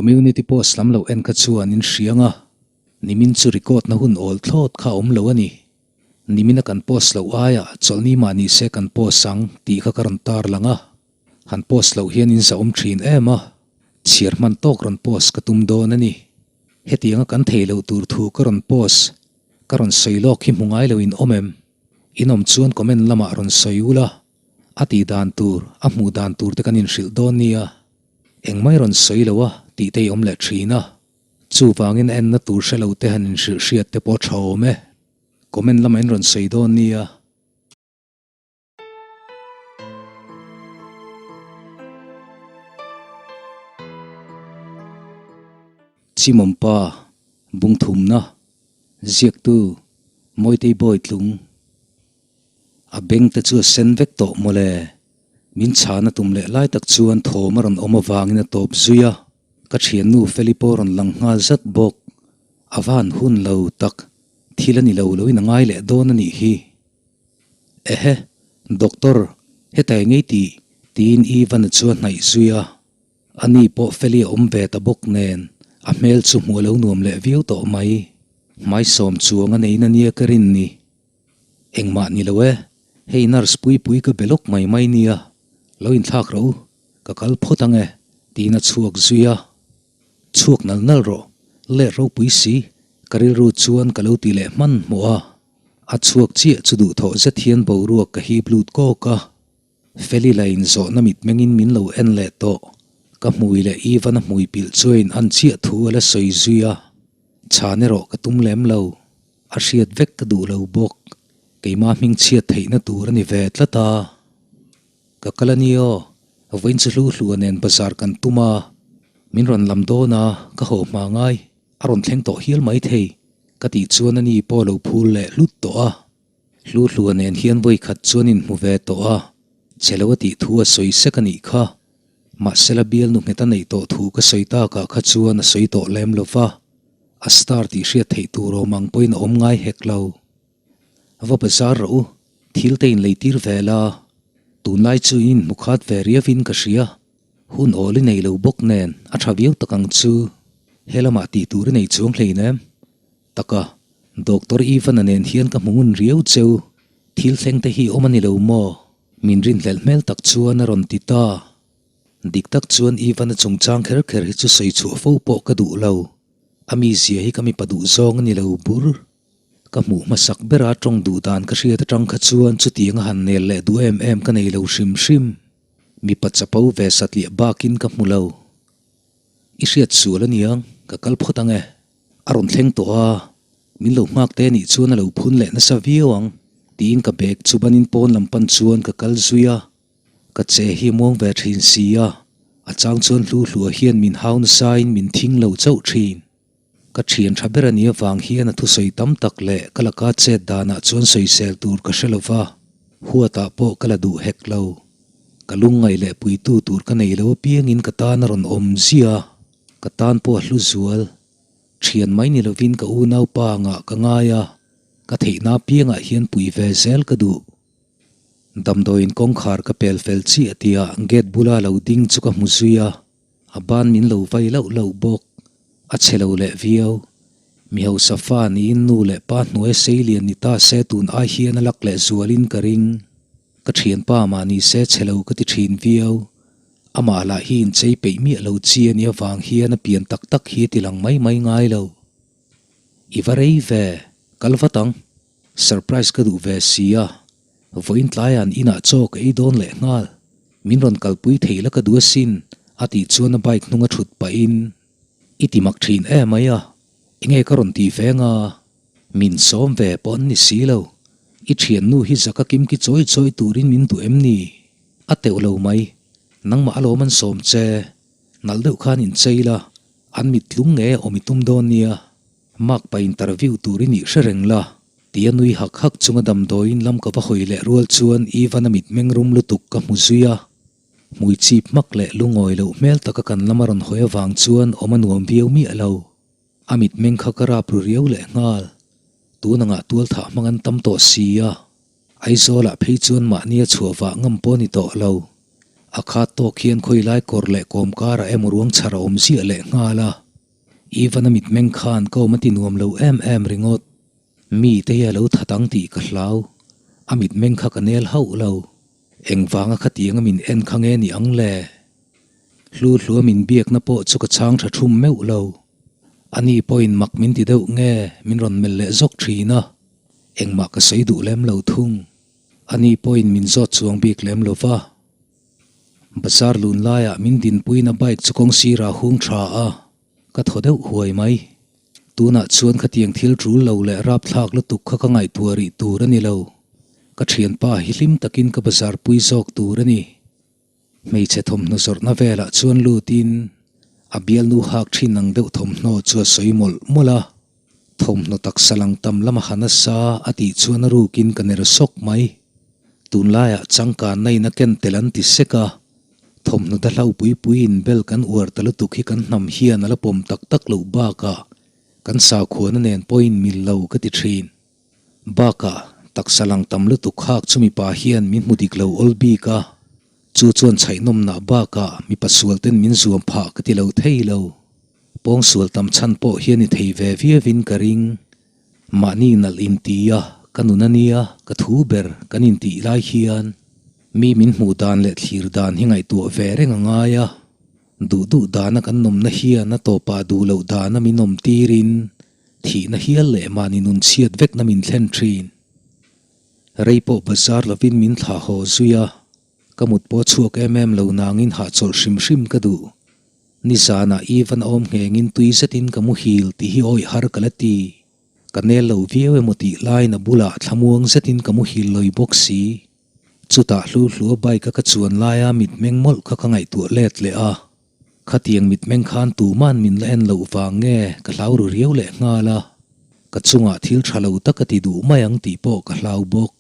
Community post lam lo en kha chuan in hriang a, nimin chu record na hun awl thlawt kha a awm lo a ni. Nimina kan post loh aiah chawlhni mah ni se kan post ang tih kha ka rawn tar lang a, han post loh hian in zahawm thin em a, chhiar hman tawk rawn post ka tum dawn a ni. Hetianga kan thei loh tur thu ka rawn post, ka rawn sawi lawk hi hmu ngai lo in awm em? In awm chuan comment lamah rawn sawi ula, a tih dan tur, a hmuh dan tur te kan inhrilh dawn nia. Engmai rawn sawi lo a tih te i awm leh thin a, chuvangin a enna tur hre lo te han inhrilh hriat te pawh tha awm e. Comment lamah in rawn sawi dawn nia. Chimawmpa, Bungthumna, Ziaktu, Mawitei Bawitlung. A beng te chu a sen vek tawh mawle. Min chhan a tum leh lai tak chuan thawm a rawn awm avangin a tawp zui a, ka thiannu Feli pawh a rawn lang nghal zat bawk. A van hun lo tak, thil a ni lo loin a ngai leh dawn a nih hi. Ehe, Doctor, hetai ngei tih, tiin Ivan-a chu a hnaih zui a. Ani pawh Feli a awm ve ta bawk nen, a hmel chu hmuh a lo nuam leh viau tawh mai. Hmaisawm chuang a neiin a nia ka rin ni. Engmah ni lo e, hei nurse pui pui ka be lawk mai mai nia, lo inthlak rawh u, ka kal phawt ang e, tiin a chhuak zui a. Chhuak nal nal rawh, let ropui si, ka rilru chuan ka lo ti leh hmanhmawh a. A chhuak chiah chu duhthawh zet hian boruak ka hip lut kawk a. Feli la inzawhna mitmengin min lo en leh tawh. Ka hmui leh Ivan-a hmui pilh chuan an chiah thu a la sawi zui a, chhan erawh ka tum lem lo. A hriat vek ka duh lo bawk. Keimah hming chhiat theihna tur a ni ve tlat a. Ka kal a ni aw, vawiin chu hlu hlu a nen bazar kan tum a, min rawn lam dawn a, ka haw hma ngai, a rawn thleng tawh hial maithei, ka tih chuan a ni pawh a lo phul leh hlut tawh a. Hluhlua nen hian vawi khat chuan inhmu ve tawh a, che lo a tih thu a sawi sek a nih kha. Mahsela bialnu nghet a neih tawh thu ka sawi takah kha chuan a sawi tawh lem lo va, a star tih hriat theih tur awm ang pawhin a awm ngai hek lo. Va bazar rawh u, thil te inlei tir ve la, tunlai chu in inhmu khat ve riavin ka hria, hun awl i nei lo bawk nen a tha viau tak ang chu, he lamah tih tur i nei chuang hleinem. Taka, Doctor Ivan-a nen hian ka hmu ngun riau cheu, thil thleng te hi awm a ni lo maw? Min rinhlelh hmel tak chuan a rawn ti ta. Dik tak chuan Ivan-a chungchang kher kher hi chu sawi chhuah fo pawh ka duh lo. A mizia hi ka mipa duh zawng a ni lo bur. Ka hmuh hmasak bera tawng duh dan ka hriat atang kha chuan chutiang a han nel leh duh em em ka nei lo hrim hrim. Mipa chapo ve satliah bakin ka hmu lo. I hriat sual a niang, ka kal phawt ang e. A rawn thleng tawh a, min lo nghak te nih chuan a lo phun leh nasa viau ang tiin ka bag chu banin pawn lam pan chuan ka kal zui a, ka che hi a muang ve thin si a, a chang chuan hlu hluah hian min hau nasain min thing lo chauh thin. Ka thian tha ber a nih avang hian a thusawi tam tak leh ka laka chet danah chuan sawisel tur ka hre lo va, huatah pawh ka la duh hek lo. Ka lungngaih leh puitu tur ka nei lo apiangin ka tan a rawn awm ziah a. Ka tan pawh a hlu zual. Thian mai ni lovin ka unaupa angah ka ngai a, ka theihna apiangah hian pui ve zel ka duh. Damdawiin kawngkhar ka pel fel chiah tihah gate bula lo ding chu ka hmu zui a, a ban min lo vai lauh lauh bawk. A chhe lo leh viau. Mi hausa fa niin nu leh pa hnuai seilian ni ta se tun ai hian a lak leh zualin ka ring. Ka thianpa mahni se chhe lo ka ti thin viau. Amah lah hi inchei peih miah lo chi a nih avang hian a pian tak tak hi a ti lang mai mai ngai lo. I va rei ve, kal vat ang. Surprise ka duh ve si a, vawiin tlaia'n inah chaw ka ei dawn leh nghal. Min rawn kalpui thei la ka duh asin, a tih chuan a bike hnung a thut pahin, I ti mak thin em mai a, enge ka rawn tih ve anga? Min sawm ve pawh an ni si lo. I thiannu hi zaka kimki chawi chawi turin min duh em ni? A teuh lo mai, nangmah alawm an sawm che, nalh deuh khan inchei la, an mit tlung nge awm i tum dawn nia, mark pa interview tur i nih hre reng la, tia nui hak hak chunga damdawiin lam ka va hawi leh rual chuan Ivan a mitmeng rum lutuk ka hmu zui a, hmui chip hmak leh lungawi loh hmel taka kan lam a rawn hawi avang chuan awm a nuam viau miah lo. A mitmeng kha ka rap ru riau leh nghal, tun angah tualthah hmang an tam tawh si a. Aizawlah phei chuan mahnia chhuah vah ngam pawh a ni tawh lo. A khat tawk hian khawilai kawr leh kawm karah emaw ruang chhar a awm ziah leh nghal a. Ivan-a mitmeng khan ka awm a ti nuam lo em em ringawt. Mi te hi a lo that ang tih ka hlau. A mitmeng kha ka nel hauh lo. Engvanga khatianga min en kha nge ni ang le? Hlu hlua min biakna pawh chu ka chhang tha thum meuh lo. Ani pawhin mak min ti deuh nge min rawn melh leh zawk thin a. Engmah ka sawi duh lem lo thung. Ani pawhin min zawt chuang bik lem lo va. Bazar lun laiah min dinpuiin a bike chu kawng sirah a hung tha a, ka thaw deuh huai mai. Tunah chuan khatiang thil tul lo leh rapthlak lutuk kha ka ngaihtuah rih tur a ni lo. Ka thianpa hi hlim takin ka bazar pui zawk tur a ni. Hmeichhe thawmhnaw zawrhna velah chuan lutin a bialnu hak thin ang deuh thawmhnaw chu a sawi mawlh mawlh a. Thawmhnaw taksa lang tam lama ha nasa a tih chuan a rukin ka ner sawk mai. Tunlaiah changkanna in a ken tel an ti sek a, thawmhnaw dahlau pui puiin bel kan uar ta lutuk hi kan hnam hian a la pawm tak tak loh bakah kan sakhuana nen pawhin mil lo ka ti thin. Bakah, taksa lang tam lutuk khak chu mipa hian min hmu dik lo awl bik a, chu chuan chhaihnawmnah bakah mipa sual ten min zuam phah ka ti lo thei lo. Pawngsual tam chhan pawh hian i thei ve viauin ka ring. Mahni nalh inti a, ka nun a nia, ka thu ber kan intih lai hian mi min hmuh dan leh thlir dan hi ngaihtuah ve reng a ngai a. Duh duh dana kan nawmna hian a tawpah duh loh dana min awm tirin Thihna hial leh mahni nun chhiat vekna min thlen thin. Rei pawh bazar lovin min thlah haw zui a, ka mut pawh chhuak em em lo nangin hahchawlh hrim hrim ka duh. Nizanah Ivan a awm nghengin tui zetin ka muhil tih hi awih har ka la ti. Ka nel lo viau emaw tih laiin a bulah thlamuang zetin ka muhil lawi bawk si. Chutah hlu hlua bike a ka chuan laia mitmeng mawlh kha ka ngaihtuah let leh a. Khatiang mitmeng khan tuman min la en loh vang nge ka hlau ru riau leh nghal a, ka chungah thil tha lo tak a ti duh mai ang tih pawh ka hlau bawk.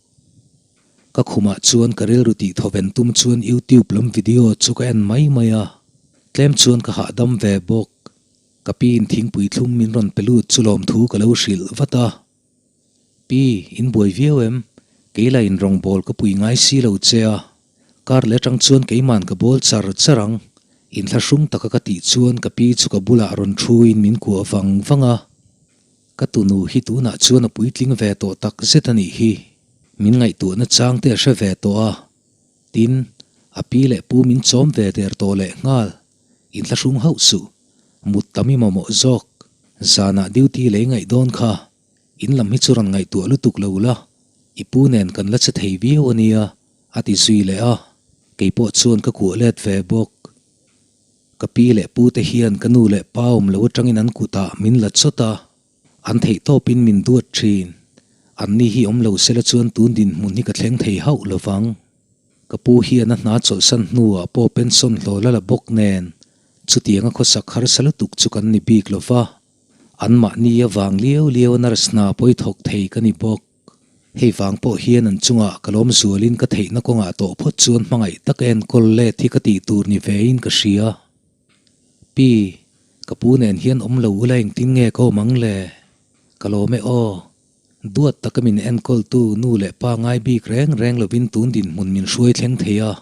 Ka khumah chuan ka rilru tih thawven tum chuan YouTube lam video chu ka en mai mai a, tlem chuan ka hahdam ve bawk. Ka piin thingpui thlum min rawn pe lut chu lawmthu ka lo hrilh vat a. Pi, in buai viau em? Kei la in rawngbawl ka pui ngai si lo che a. Kar leh atang chuan keiman ka bawl char char ang. Inthlahrung taka ka tih chuan ka pi chu ka bulah rawn thu in min kuah vang vang a. Ka tunu hi tunah chuan a puitling ve tawh tak zet a nih hi. Min ngaihtuahna chang te a hre ve tawh a. Tin, a pi leh pu min chawm ve der tawh leh nghal. Inthlahrung hauh suh. Mut tam i mamawh zawk. Zanah duty lei ngaih dawn kha. In lam hi chu rawn ngaihtuah lutuk lo la, i pu nen kan la che thei viau a nia, a ti zui leh a, kei pawh chuan ka kuah let ve bawk. Ka pi leh pu te hian ka nu leh pa awm lo atangin an kutah min la chawt a, an theih tawpin min duat thin. Anni hi awm lo sela chuan tun dinhmun hi ka thleng thei hauh lo vang. Ka pu hian a hna chawlhsan hnuah pawh pension hlawl a la bawk nen, chutianga khawsak harsa lutuk chu kan ni bik lo va. Anmahni avang liau liau a nurse hna pawi thawk thei ka ni bawk. Hei vang pawh hian an chungah ka lawm zualin ka theihna kawngah tawh phawt chuan hmangaih tak a enkawl let hi ka tih tur ni vein ka hria. Pi, ka pu nen hian awm lo ula engtin nge ka awm ang le? Ka lawm e aw. Duat taka min enkawltu nu leh pa ngai bik reng reng lovin tun dinhmun min hruai thleng thei a.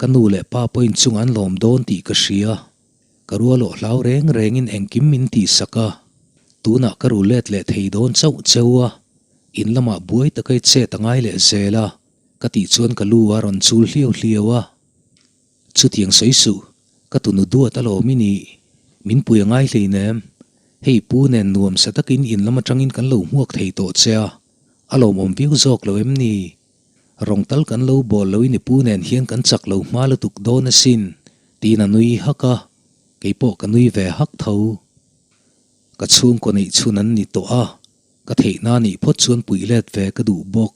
Ka nu leh pa pawhin chungah an lawm dawn tih ka hria. Ka rualawh hlau reng rengin engkim min tihsak a, tunah ka ru let leh thei dawn chauh cheu a, in lamah buai taka i chet a ngai leh zel a, ka tih chuan ka lu a rawn chul hliau hliau a. Chutiang sawi suh, ka tunu duat alawm i nih, min pui a ngai hleinem, hei pu nen nuam sa takin in lam atangin kan lo hmuak thei tawh che a, a lawmawm viau zawk lo em ni? Rawng tal kan lo bawl lo in i pu nen hian kan chak lo hma lutuk dawn asin, tiin a nui hak a, kei pawh ka nui ve hak tho. Ka chhungkaw neih chhun an ni tawh a, ka theihna nih phawt chuan puih let ve ka duh bawk.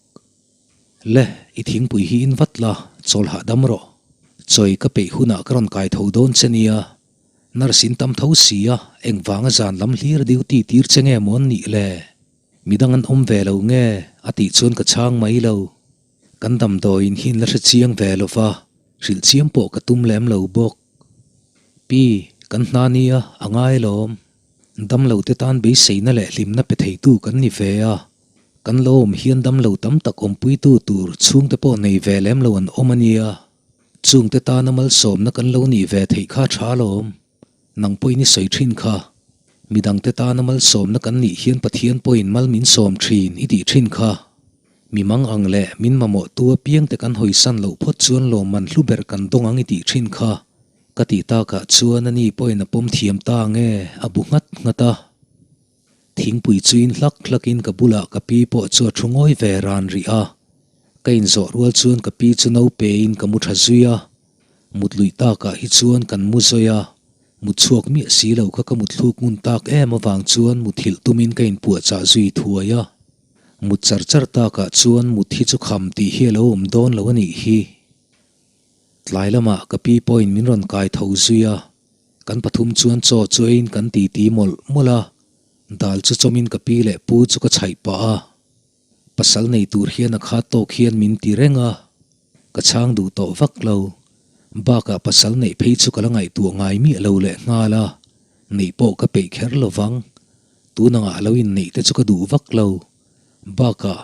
Le, i thingpui hi in vat la, chawl hahdam rawh. Chawi ka peih hunah ka rawn kai tho dawn che nia. Nurse in tam tho si a, engvanga zan lam hlir duty tir che nge maw an nih le? Midang an awm ve lo nge? a tih chuan ka chhang mai lo. Kan damdawiin hi in la hre chiang ve lo va, hrilh chiam pawh ka tum lem lo bawk. Pi, kan hna nia, a ngai lawm. Damlo te tan beiseina leh hlimna pe theitu kan ni ve a. Kan lo awm hian damlo tam tak awmpuitu tur chhungte pawh nei ve lem lo an awm a nia. Chungte tana malsawmna kan lo nih ve theih kha tha alawm. Nang pawhin i sawi thin kha. Midangte tana malsawmna kan nih hian Pathian pawhin mal min sawm thin i tih thin kha. Mi mang ang leh min mamawhtu apiangte kan hawisan loh phawt chuan lawmman hlu ber kan dawng ang i tih thin kha. Ka tih takah chuan ani pawhin a pawm thiam ta nge a bu nghat nghat a. Thingpui chuin hlak hlakin ka bulah ka pi pawh chu a thu ngawi ve ran rih a. Ka inzawh rual chuan ka pi chu no pein ka mu tha zui a. Mut luih takah hi chuan kan mu zawi a, mut chhuak miah si lo kha ka mut thluk ngun tak em avang chuan muthilh tumin ka inpuahchah zui thuai a. Mut char char takah chuan mut hi chu kham tih hi a lo awm dawn lo a nih hi. Tlai lamah ka pi pawhin min rawn kai tho zui a, kan pathum chuan chaw chu eiin kan titi mawlh mawlh a, dal chu chawmin ka pi leh pu chu ka chhaih pah a. Pasal nei tur hian a khat tawk hian min ti reng a, ka chhang duh tawh vak lo. Bakah pasal neih phei chu ka la ngaihtuah ngai miah lo leh nghal a, neih pawh ka peih kher lo vang. Tunangah lo inneih te chu ka duh vak lo. Bakah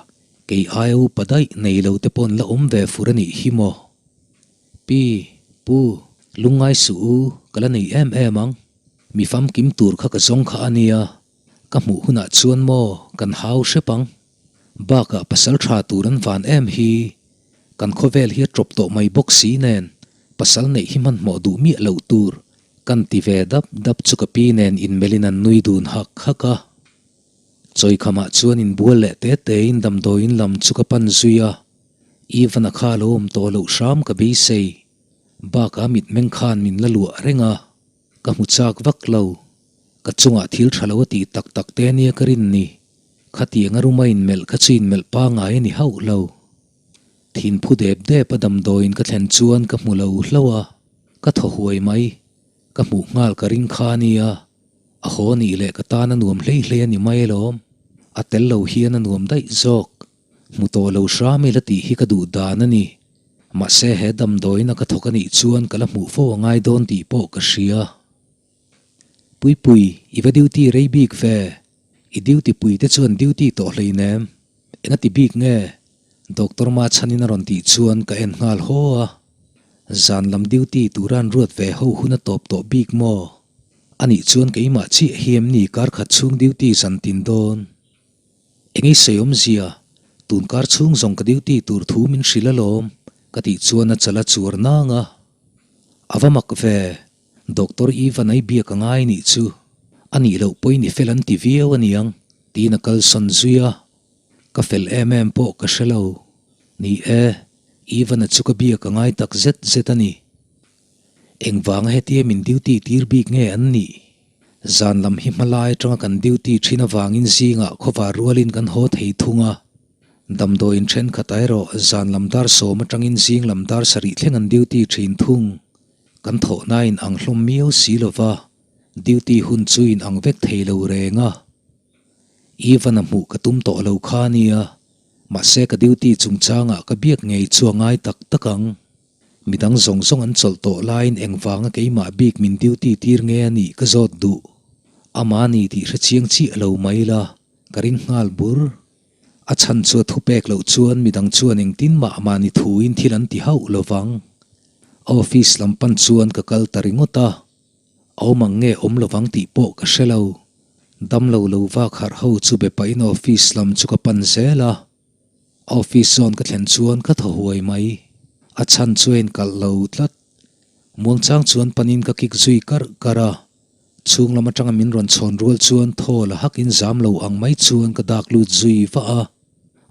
Kei aia upa daih nei lo te pawn la awm ve fur a nih hi maw? Pi, Pu, lungngai suh u, ka la nei em em ang. Mi famkim tur kha ka zawng kha a nia, ka hmuh hunah chuan maw kan hau hrep ang. Bakah pasal tha tur an van em hi, kan khawvel hi a tawp tawh mai bawk si nen, pasal neih hi hmanhmawh duh miah loh tur, kan ti ve dap dap chu ka pi nen inmelhin an nui dun hak hak a. Chawikhamah chuan inbual leh te tein damdawiin lam chu ka pan zui a, Ivan-a kha a lo awm tawh loh hram ka beisei. Bakah mitmeng khan min la luah reng a, ka hmu chak vak lo. Ka chungah thil tha lo a tih tak tak te ania ka rin ni. Khatiang a ruma inmelh kha chu inmelh pangai a ni hauh lo. Thinphu dep dep a damdawiin ka thlen chuan ka hmu lo hlauh a, ka thaw huai mai. Ka hmuh nghal ka ring kha ania, a haw nih leh ka tan a nuam hlei hlei a ni mai alawm. A tel lo hian a nuam daih zawk. Hmu tawh lo hram ila tih hi ka duh dan a ni. Mahse he damdawiin a ka thawk a nih chuan ka la hmuh fo a ngai dawn tih pawh ka hria. Puipui, i va duty rei bik ve. I duty pui te chuan duty tawh hleinem. Enga ti bik nge? Doctor Ma chhanin a rawn tih chuan ka en nghal haw a. Zan lam duty tura an ruat ve ho hun a tawp tawh bik maw? Anih chuan keimah chiah hi em ni kar khat chhung duty zan tin dawn? Engei sawi awmzia, tun kar chhung zawng ka duty tur thu min hrilh alawm ka tih chuan a chal a chuar nang a. A va mak ve, Doctor Ivan ai biak a ngai nih chu, a nih loh pawhin i fel an ti viau aniang tiin a kalsawn zui a, ka fel em em pawh ka hre lo. Ni e, Ivan-a chu ka biak a ngai tak zet zet a ni. Engvanga hetia min duty tir bik nge an nih? Zan lam hi hmalai atanga kan duty thin avangin zingah khawvar rualin kan haw thei thung a. Damdawiin thenkhat erawh zan lam dar sawm atangin zing lam dar sarih thleng an duty thin thung. Kan thawhna in ang hlawm miau si lova, duty hun chu in ang vek thei lo reng a. Ivan a hmuh ka tum tawh lo kha ania, mahse ka duty chungchangah ka biak ngei chu a ngai tak tak ang. Midang zawng zawng an chawlh tawh laiin engvanga keimah bik min duty tir nge a nih ka zawt duh. Ama ni tih hre chiang chiah lo mai la, ka ring nghal bur. A chhan chu a thupek loh chuan midang chuan engtin mah mahni thuin thil an ti hauh lo vang. A office lam pan chuan ka kal ta ringawt a, a awm ang nge awm lo vang tih pawh ka hre lo. Damlo lo vak harh ho chu be pahin office lam chu ka pan zel a. A office zawn ka thlen chuan ka thaw huai mai. A chhan chu a inkalh lo tlat. Muangchang chuan panin ka kik zui karh karh a. Chhung lam atanga min rawn chhawn rual chuan thaw la hakin zam lo ang mai chuan ka dak lut zui vah a.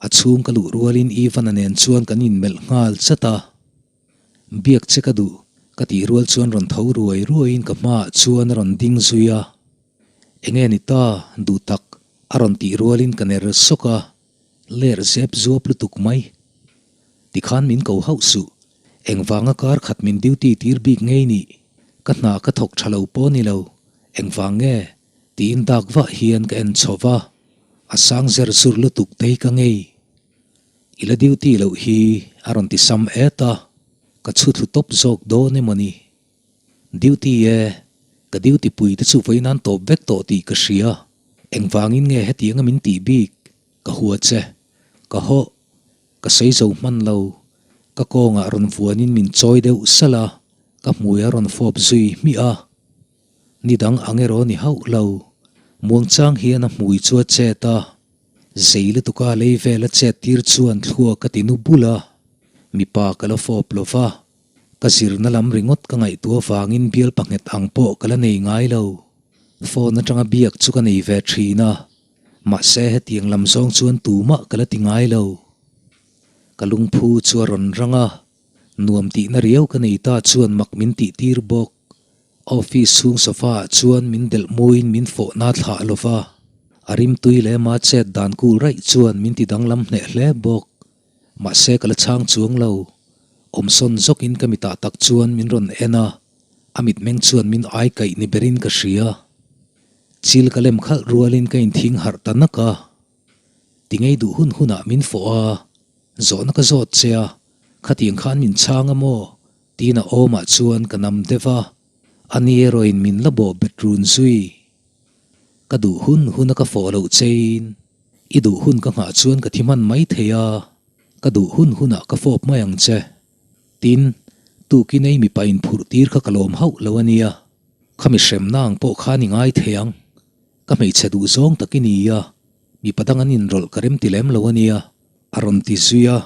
A chhung ka luh rualin Ivan-a nen chuan kan inmelh nghal chat a. Biak che ka duh, ka tih rual chuan rawn tho ruai ruaiin ka hmaah chuan a rawn ding zui a. Enge ni ta, duh tak, a rawn tih rualin ka ner sawk a, ler zep zuap lutuk mai. Tikhan min ko hauh suh, engvanga kar khat min duty tir bik ngei nih, ka hna ka thawk tha lo pawh ni lo, engvang nge? tiin dak vah hian ka en chho va, a sang zer zur lutuk te hi ka ngei. I la duty loh hi a rawn ti sam et a, ka chhu thlu tawp zawk dawn emaw ni? Duty e, ka duty pui te chu vawi nan tawp vek tawh tih ka hria, engvangin nge hetianga min tih bik? Ka hua che, ka hawh, ka sawi zo hman lo. Ka kawngah rawn vuanin min chawi deuh salh a, ka hmui a rawn fawp zui hmiah a. Ni dang ang erawh ni hauh lo. Muangchang hian a hmui chu a chet a, zei lutuka lei vel a chet tir chuan thluak ka ti nu bul a. Mipa ka la fawp lo va, ka zirna lam ringawt ka ngaihtuah avangin bial panghet ang pawh ka la nei ngai lo. Phone atanga biak chu ka nei ve thin a, mahse hetiang lam zawng chuan tumah ka la ti ngai lo. Ka lungphu chu a rawn rang a, nuam tihna riau ka nei ta chuan mak min tih tir bawk. Office chhung sofa ah chuan min delh muin min fawhna thlah lo va, a rimtui lema chet dan kul raih chuan min ti danglam hneh hle bawk. Mahse ka la chhang chuang lo. Awmsawn zawkin ka mitah tak chuan min rawn en a, a mitmeng chuan min ai kaih ni berin ka hria. Chil ka lem khalh rualin ka inthing harh ta nak a. Ti ngei duh hun hunah min fawh a, zawhna ka zawt che a, khatiang khan min chhang a maw? Tiin a awmah chuan ka nam deuh a, ani erawhin min la bawh bet run zui. Ka duh hun huna ka fawh loh chein i duh hun ka nghah chuan ka thi hman mai thei a, ka duh hun hunah ka fawp mai ang che. Tin, tukin ei mipa inphurh tir kha ka lawm hauh lo a nia, khami hremna ang pawh khan i ngai thei ang. Ka hmeichhe duh zawng tak i ni a, mipa dang an inrawlh ka remti lem lo a nia, a rawn ti zui a.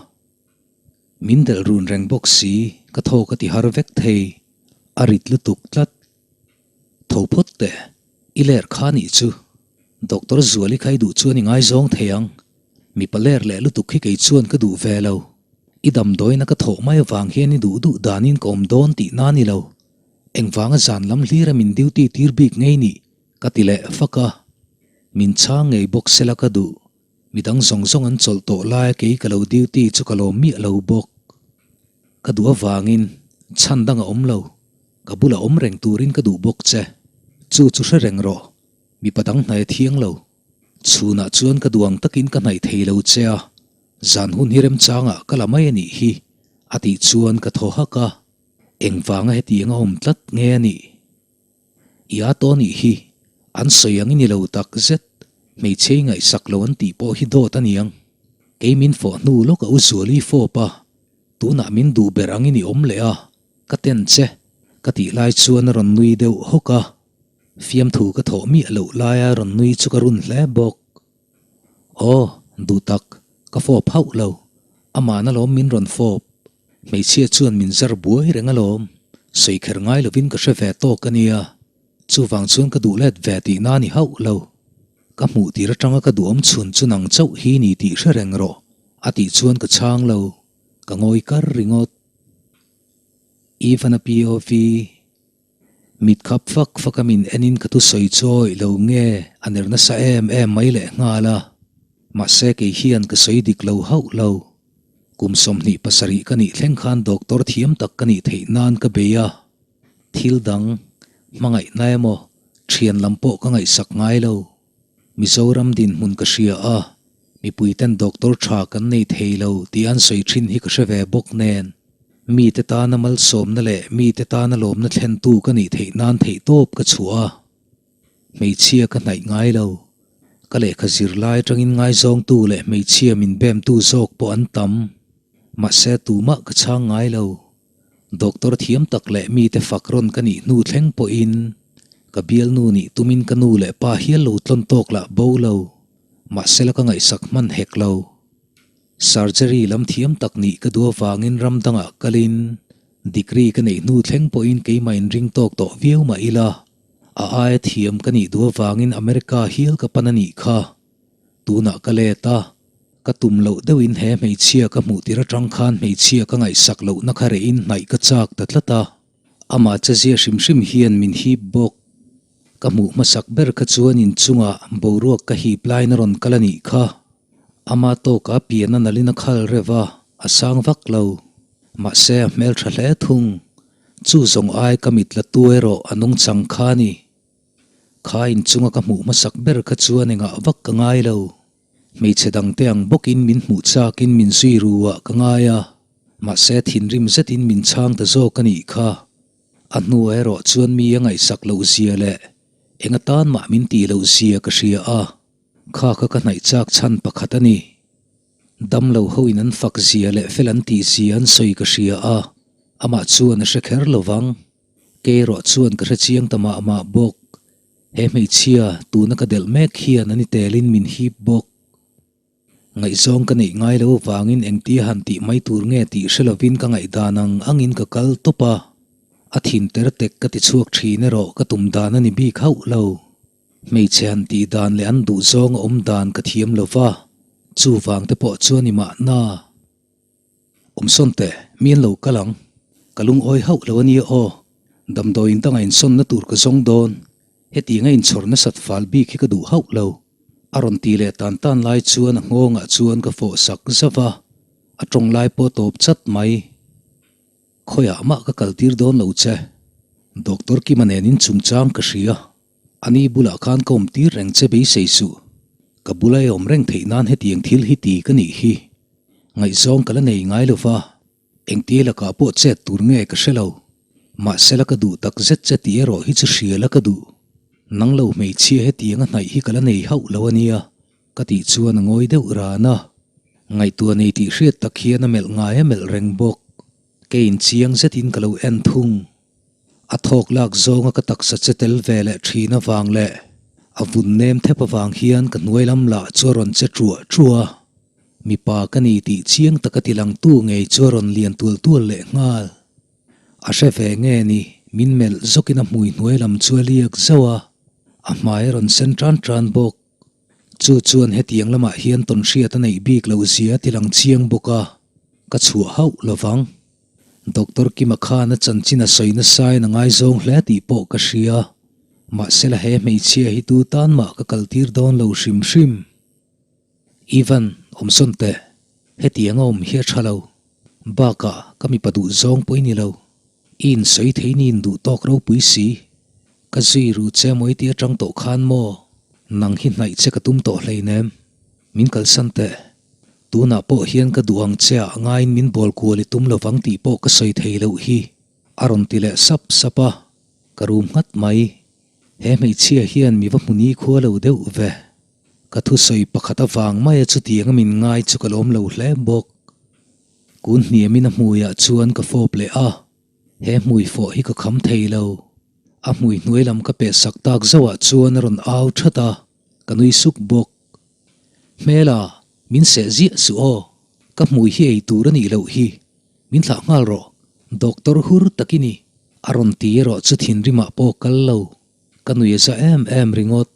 Min delh run reng bawk si, ka thaw ka ti har vek thei, a rit lutuk tlat. Tho phawt teh, i ler kha nih chu. Doctor Zuali kha i duh chuan i ngaizawng thei ang. Mipa ler leh lutuk hi kei chuan ka duh ve lo. I damdawiina ka thawh mai avang hian i duh duh danin ka awm dawn tihna a ni lo. Engvanga zan lam hlira min duty tir bik ngei nih? Ka ti leh fak a. Min chhang ngei bawk sela ka duh. Midang zawng zawng an chawlh tawh laia kei ka lo duty chu ka lawm miah lo bawk. Ka duh avangin chhan dang a awm lo. Ka bulah awm reng turin ka duh bawk che. Chu chu hre reng rawh. Mipa dang hnai a thiang lo. Chhunah chuan ka duh ang takin ka hnaih thei lo che a, zan hun hi remchangah ka la mai a nih hi, a tih chuan ka thaw hak a. Engvanga hetiang a awm tlat nge a nih? I a tawh nih hi, an sawi ang i ni lo tak zet, hmeichhe i ngaihsak lo an tih pawh hi dawt a niang. Kei min fawh hnu lawk a u Zuali fawp a, tunah min duh ber ang i ni awm leh a, ka ten che, ka tih lai chuan a rawn nui deuh hawk a. Fiamthu ka thawh miah loh laia rawn nui chu ka run hle bawk. Aw, duh tak, ka fawp hauh lo, amahna lawm min rawn fawp. Hmeichhia chuan min zar buai reng alawm, sawi kher ngai lovin ka hre ve tawk a nia, chuvang chuan ka duh let ve tihna a ni hauh lo. Ka hmuh tir atanga ka duhawm chhun chu nang chauh hi ni tih hre reng rawh, a tih chuan ka chhang lo, ka ngawi kar ringawt. Ivan-a POV. Mit khap fak fak a min enin ka thusawi chu awih lo nge a ner nasa em em mai leh nghal a. Mahse kei hian ka sawi dik lo hauh lo. Kum 27 ka nih thleng khan doctor thiam tak ka nih theih nan ka bei a. Thil dang, hmangaihna emaw, thian lam pawh ka ngaihsak ngai lo. Mizoram dinhmun ka hria a, mipuiten doctor tha kan nei thei lo tih an sawi thin hi ka hre ve bawk nen, mite tana malsawmna leh mite tana lawmna thlentu ka nih theih nan theihtawp ka chhuah a. Hmeichhia ka hnaih ngai lo. Ka lehkha zirlai atangin ngaizawngtu leh hmeichhia min bemtu zawk pawh an tam. Mahse tumah ka chhang ngai lo. Doctor thiam tak leh mite fak rawn ka nih hnu thleng pawhin ka bialnu nih tumin ka nu leh pa hial lo tlawn tawk lah bo lo. Mahse la ka ngaihsak hman hek lo. Surgery lam thiam tak nih ka duh avangin ram dangah kalin degree ka neih hnu thleng pawhin keimah inring tawk tawh viau mah ila a aia thiam ka nih duh avangin America hial ka pan a nih kha. Tunah ka let a. Ka tum loh deuhin he hmeichhia ka hmuh tir atang khan hmeichhia ka ngaihsak lohna kha rehin hnaih ka chak ta tlat a, amah chezia hrim hrim hian min hip bawk. Ka hmuh hmasak ber kha chuan inchungah boruak ka hip laiin a rawn kal a nih kha. Ama tawka pian a nalhin a khal reuh a, a sang vak lo. Mahse a hmeltha hle thung. Chu zawng ai ka mit la tu erawh a nungchang kha a ni. Kha inchunga ka hmuh hmasak ber kha chuan engah vak ka ngai lo. Hmeichhe dangte ang bawkin min hmuh chakin min zui ru ah ka ngai a, mahse thinrim zetin min chhang ta zawk a nih kha. A hnuah erawh chuan mi a ngaihsak loh zia leh eng atan mah min tih loh zia ka hria a, kha kha ka hnaih chak chhan pakhat a ni. Damlo ho in an fak zia leh fel an tih zia an sawi ka hria a, amah chuan a hre kher lo vang. Kei erawh chuan ka hre chiang ta mah mah bawk. He hmeichhia tuna ka delh mek hian a ni telin min hip bawk. Ngaihzawng ka neih ngai lo avangin engtia han tih mai tur nge tih hre lovin ka ngaihdan ang angin ka kal tawp a, a thin ter tek ka ti chhuak thin erawh ka tum dan a ni bik hauh lo. Hmeichhe han tih dan leh an duhzawng a awm dan ka thiam lo va, chuvang te pawh chuan i mahna. Awmsawn teh, mi an lo kal ang. Ka lungawi hauh lo a nia aw. Damdawiin danga insawnna tur ka zawng dawn. Hetianga inchhawr nasat fal bik hi ka duh hauh lo. A rawn ti leh tan tan lai chuan a nghawngah chuan ka fawh sak zauh a, a tawng lai pawh a tawp chat mai. Khawiah mah ka kaltir dawn lo che. Doctor Kima nen inchungchang ka hria. Ani bulah khan ka awm tir reng che beisei suh. Ka bula i awm reng theih nan hetiang thil hi ti ka nih hi. Ngaihzawng ka la nei ngai lo va, engti lakah pawh chet tur nge ka hre lo. Mahsela ka duh tak zet che tih erawh hi chu hria la ka duh. Nang lo hmeichhia hetiang a hnaih hi ka la nei hauh lo a nia, ka tih chuan a ngawi deuh ran a. Ngaihtuah nei tih hriat tak hian a melh ngai a melh reng bawk. Keiin chiang zetin ka lo en thung. A thawk lak zawnga ka taksa che tel ve leh thin avang leh a vun nem thep avang hian ka hnuai lam lah chu a rawn che truah truah a. Mipa ka ni tih chiang taka ti langtu ngei chu a rawn lian tual tual leh nghal. A hre ve nge ni, min melh zawkin a hmui hnuai lam chu a liak zauh a, a hmai a rawn sen tan tan bawk. Chu chuan hetiang lamah hian tawnhriat a neih bik loh zia a ti lang chiang bawk a, ka chhuah hauh lovang. Doctor Kima khan a chanchin a sawi nasain a ngaizawng hle tih pawh ka hria. Mahsela he hmeichhia hi tu tan mah ka kaltir dawn lo hrim hrim. Ivan, awmsawn teh. Hetiang a awm hi a tha lo. Bakah ka mipa duh zawng pawh i ni lo. I insawi thei ni induh tawk ropui si. Ka zui ru che mawi tih atang tawh khan maw? Nang hi hnaih che ka tum tawh hleinem. Min kalsan teh. Tunah pawh hian ka duh ang che ah ngaiin min bawl kual i tum lovang tih pawh ka sawi thei loh hi, a rawn ti leh sap sap a, ka rum nghat mai. He hmeichhia hian mi va hmu ni khua lo deuh ve. Ka thusawi pakhat avang maia chutianga min ngai chu ka lawm lo hle bawk. Kun hniamin a hmuiah chuan ka fawp leh a, he hmui fawh hi ka kham thei lo. A hmui hnuai lam ka peh sak tak zauhah chuan a rawn au that a, ka nui suk bawk. Hmela, min seh ziah suh aw. Ka hmui hi ei tur a nih loh hi. Min thlah nghal rawh. Doctor hur tak i ni. A rawn ti erawh chu thinrimah pawh kal lo. Ka nui a za em em ringawt.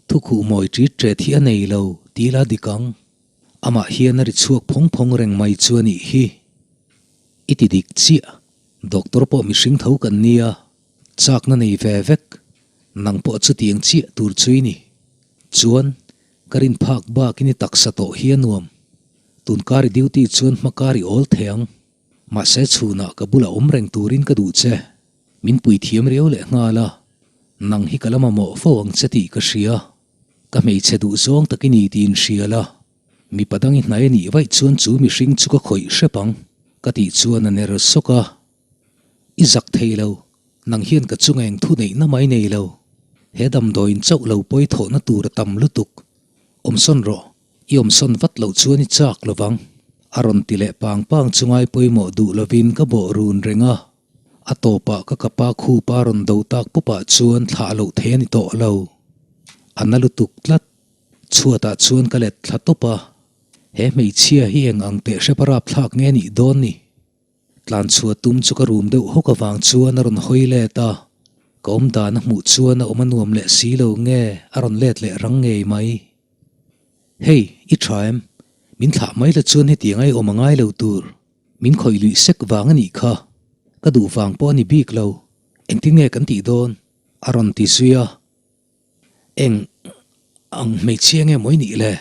Thukhuh mawi ṭit ṭet hi a nei lo, ti la dik ang. Amah hian a ri chhuak phawng phawng reng mai chu a nih hi. I ti dik chiah. Doctor pawh mihring tho kan nia. Chakna nei ve vek. Nang pawh chutiang chiah tur chu i ni. Chuan, ka rin phak bakin i taksa tawh hi a nuam. Tunkar i duty chuan hmakar i awl thei ang. Mahse chhunah ka bulah awm reng turin ka duh che. Min pui thiam riau leh nghal a. Nang hi ka la mamawh fo ang che tih ka hria. Ka hmeichhe duh zawng tak i ni tiin hria la. Mipa dang i hnai a nih vaih chuan chu mihring chu ka khawih hrep ang, ka tih chuan a ner sawk a. I zak thei lo, nang hian ka chunga eng thu neihna mai nei lo. He damdawiin chauh lo pawi thawhna tur a tam lutuk. Awmsawn rawh, i awmsawn vat loh chuan i chak lo vang. A rawn ti leh pang pang chu ngai pawimawh duh lovin ka bawh run reng a. A tawpah ka kapa khupa rawn do tak pupah chuan thlah loh thei a ni tawh lo. A na lutuk tlat. Chhuatah chuan ka let thla tawp a. He hmeichhia hi eng ang teh hrep a rapthlak nge nih dawn ni? Tlan chhuah tum chu ka rum deuh hawk avang chuan a rawn hawi let a, ka awm dan a hmuh chuan a awm a nuam leh si lo nge a rawn let leh rang ngei mai. Hei, i tha em? Min thlah mai la chuan hetiang a i awm a ngai lo tur. Min khawih luih sek vang a nih kha. Ka duh vang pawh a ni bik lo. Engtin nge kan tih dawn? A rawn ti zui a. Eng ang hmeichhia nge maw i nih le?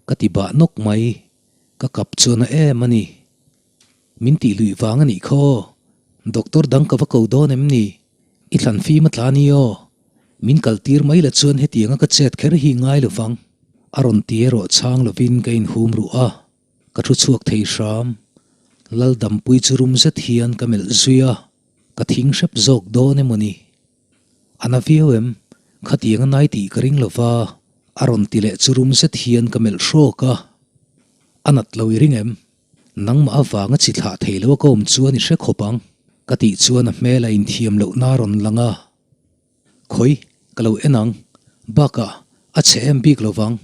Ka ti bah nawk mai. Ka kap chuan a em a ni. Min tih luih vang a nih kha aw. Doctor dang ka va ko dawn em ni? I thlan fim a tla ni aw. Min kal tir mai la chuan hetianga ka chet kher hi ngai lo vang. A rawn ti erawh chhang lovin ka inhum ruh a, ka thu chhuak thei hram. Lal dampui chu rum zet hian ka melh zui a, ka thing hrep zawk dawn emaw ni? A na viau em? Khatiang a nai tih ka ring lo va, a rawn ti leh chu rum zet hian ka melh hrawk a. A nat lo i ring em? Nangmah avanga chi thlah thei lo a ka awm chuan i hre khawp ang, ka tih chuan a hmel a inthiam lohna a rawn lang a. Khawi, ka lo en ang. Bakah, a chhe em bik lo vang.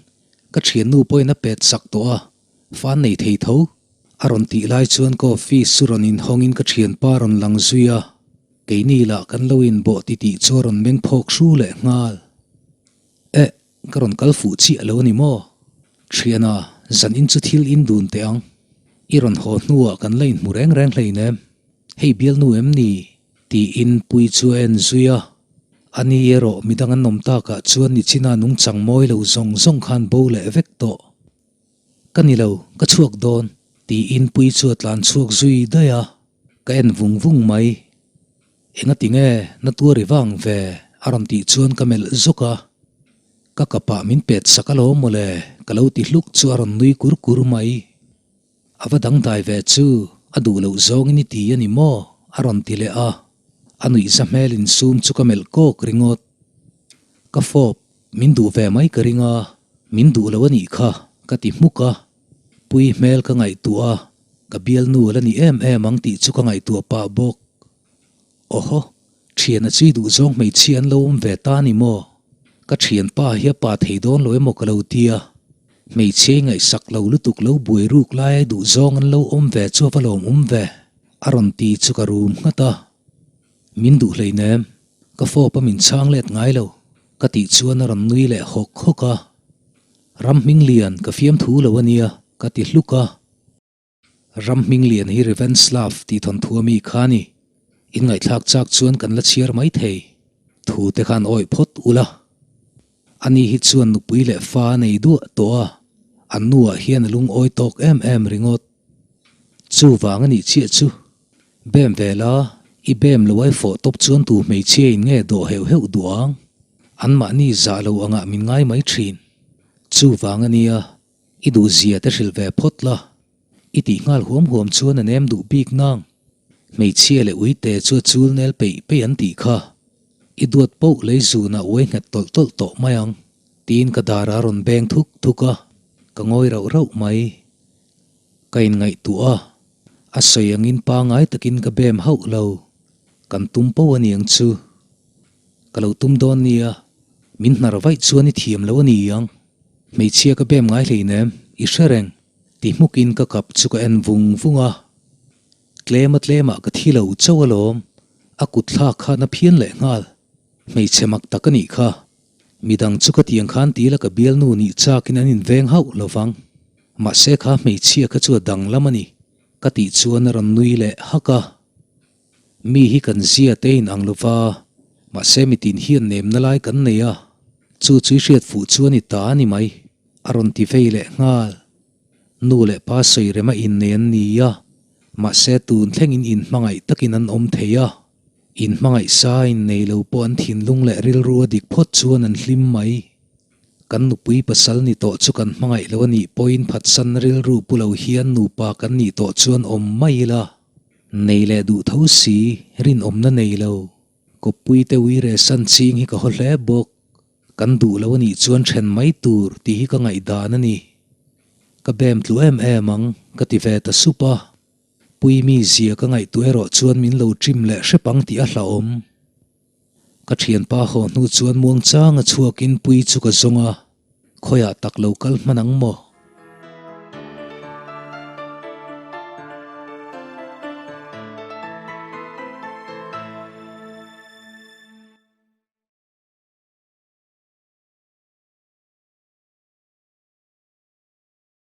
Ka thiannu pawhin a pet sak tawh a, fan nei thei tho. A rawn tih lai chuan ka office chu rawn inhawngin ka thianpa rawn lang zui a, keini lah kan lo inbawh titih chu a rawn meng phawk hru leh nghal. Eh, ka rawn kal fuh chiah lo a ni maw? Thiana, zan in chu thil in dun teh ang. I rawn haw hnuah kan la inhmu reng reng hleinem. Hei bialnu em ni? Tiin Pui chu a en zui a. A ni erawh midang an awm takah chuan nichina nungchang mawi lo zawng zawng khan bo leh vek tawh. Ka ni lo, ka chhuak dawn, tiin Pui chu a tlan chhuak zui daih a, ka en vung vung mai. Engati nge na tuar i vang ve? a rawn tih chuan ka melh zawk a. Ka kapah min pet sak alawm mawle, ka lo ti hluk chu a rawn nui kur kur mai. A va dangdai ve chu, a duh loh zawngin i ti a ni maw? a rawn ti leh a. A nuihza hmel insum chu ka melh kawk ringawt. Ka fawp, min duh ve mai ka ring a, min duh lo a nih kha, ka ti hmuk a. Pui hmel ka ngaihtuah a, ka bialnu a la ni em em ang tih chu ka ngaihtuah pah bawk. Awhaw, thiana chui duh zawng hmeichhia an lo awm ve ta ni maw? Ka thianpa hi a pa thei dawn lo emaw ka lo tia. Hmeichhia i ngaihsak lo lutuk lo buai ruk lai ai duh zawng an lo awm ve chu a va lawm awm ve, a rawn ti chu ka rum nghat a. Min duh hleinem, ka fawp a min chhang let ngai lo, ka tih chuan a rawn nui leh hawk hawk a. Ram hming lian ka fiamthu lo a nia, ka ti hluk a. Ram hming lian hi Revenge Love tih thawnthu ami kha a ni. Inngaihthlak chak chuan kan la chhiar mai thei. Thu te khan awih phawt ula. Ani hi chuan nupui leh fa a nei duah tawh a, an nuah hian a lungawi tawk em em ringawt. Chuvang a nih chiah chu. Bem ve la, i bem lo ai fawh tawp chuan tu hmeichhia in nge dawh heuh heuh duh ang? Anmahni zah lo angah min ngai mai thin. Chuvang a nia, I duh zia te hrilh ve phawt la, i tih nghal huam huam chuan a nem duh bik nang. Hmeichhia leh uite chu a chul nel peih peih an tih kha. I duat poh lei zunah uai nghet tawlh tawlh tawh mai ang, tiin ka darah a rawn beng thuk thuk a, ka ngawi rauh rauh mai. Ka inngaihtuah a, a sawi angin pangai takin ka bem hauh lo. Kan tum poh a niang chu. Ka lo tum dawn nia, min hnar vaih chuan i thiam lo a ni ang. Hmeichhia ka bem ngai hleinem, i hre reng, ti hmukin ka kap chu ka en vung vung a. Tlema tlemah ka thi lo chauh alawm, a kut thlak khan a phian leh nghal. Hmeichhe mak tak a nih kha. Midang chu ka tiang khan ti ila ka bialnu nih chakin an inveng hauh lo vang. Mahse kha hmeichhia kha chu a danglam a ni, ka tih chuan a rawn nui leh hak a. Mi hi kan zia te in ang lova, mahse mitin hian nemna lai kan nei a, chu chu i hriat fuh chu a ni ta a ni mai, a rawn ti vei leh nghal. Nu leh pa sawi rema innei an ni a, mahse tun thlengin inhmangaih takin an awm thei a, inhmangaih sa innei lo pawh an thinlung leh rilru a dik phawt chuan an hlim mai. Kan nupui pasal ni tawh chu kan hmangaih lo a nih pawhin phatsanna rilru pu lo hian nupa kan nih tawh chuan awm mai ila. Nei leh duh tho si, rinawmna nei lo. Kawppui te uire san ching hi ka haw hle bawk. Kan duh lo a nih chuan then mai tur tih hi ka ngaihdan a ni. Ka bem tlu em em ang, ka ti ve ta sup a. Pui mi zia ka ngaihtuah erawh chuan min lo trim leh hrep ang tih a hlauhawm. Ka thianpa haw hnu chuan muangchanga chhuakin Pui chu ka zawng a, khawiah tak lo kal hman ang maw?